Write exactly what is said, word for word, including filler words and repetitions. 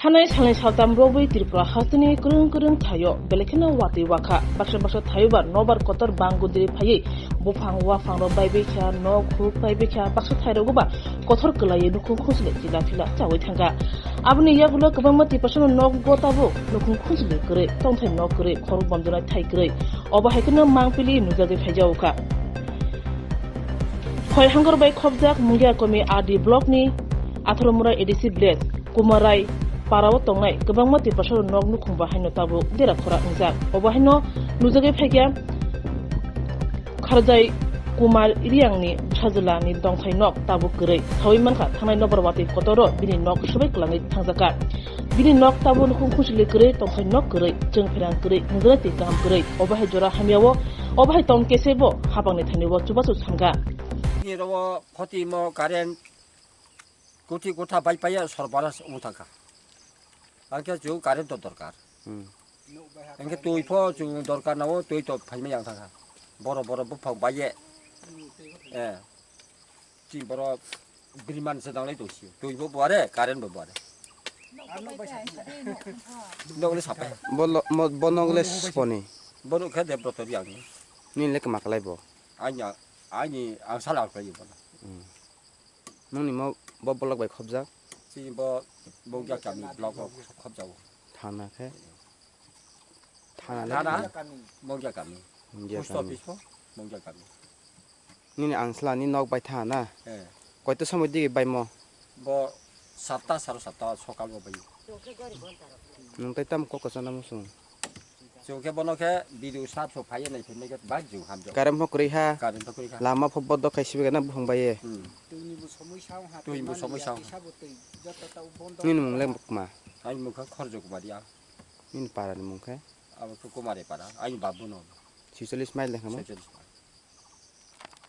Thanai salnwi saltam rwgwi Tripura hasteni kwrwng kwrwng thaio belai kheno watwi wakha. Baksa baksa thaio ba nobar kotor bang gudri phaiwi buphang waphang rok baibai kha, nok huk baibai kha, baksa thai rogo ba kothor kwlaiwi nukhung khunchwlwi tila phila chawi thangkha. Aboni yagulo kwbangma Tiprasano nok go tabuk nukhung khunchwlwi kwrwi, tongthai nok kwrwi, khorok bomjonai thai kwrwi. Obo hai kheno mangpili nujagwi phaijao kha. Khoi hangor bai khopjak Mungia Komi R D block ni Atharomura A D C village Kumarai para o tongnai kwbangma Tiprasa rok nok nukhung bo haino tabuk dera khora wngjak. Obo haino nujagwi phaikha Kharjai Kumar Riang ni bwsajwla ni dongthai nok tabuk kwrwi. Sawi mankha thangnai nobar watwi kotor o bini nok swbai kwlangwi thangjakha. Bini nok tabuk nukhung khunchwlwi kwrwi, tongthai nok kwrwi, chwng pherang kwrwi, nungjaknai twi kaham kwrwi. Obo hai jora hamya o, obo hai tong kese bo hapang ni thani o chubachu sankha. Ni rogo khoti mo current kuti kutha bai paiya sorbaras wng thangkha. Angkhe chu current to dorkar. Hmm. Angkhe twi pho chu dorkar nao, twi to phaima yang thangkha. Boro boro buphang baiye. Eh. Chini borok biriman se danglai tongsi. Twi bo buare, current bo buare. Nokle sapai. Bo lo-, mo-, bo nokle sponi. Bono khe Debroto Riang ni. Nini le kama kalai bo? Ani, ani ang sala ang kalai bo. Hmm. Nungni mo bo block bai khopjak? Chini bo Bongja kami block o khopjago. Thana khe? Thana le Thana? Bongja kami. Bongja Post kami. Office bo Bongja kami. Nini angsla ni nok bai tha na? Eh. Koito somoi digi bai mo? Bo satta, saro satta sokal bo bai. Nung tai tam kok kochana musung? Chwng khe bono khe video sat so phaiye nai phai nai khe bai jung hamjak. Current pho kwrwi ha. Current pho kwrwi ha. Lama pho bodo khai sibe gana buphang bai ye. Hmm. Twi ni bo somoi sao ha. Twi ni bo somoi sao ha. Nini mung le ma? Ani mung khe Khorjo Kumar ya. Nini para ni mung khe? Abo khe Kumari para. Ani babu no. Chicholish mile le kha mo? Chicholish.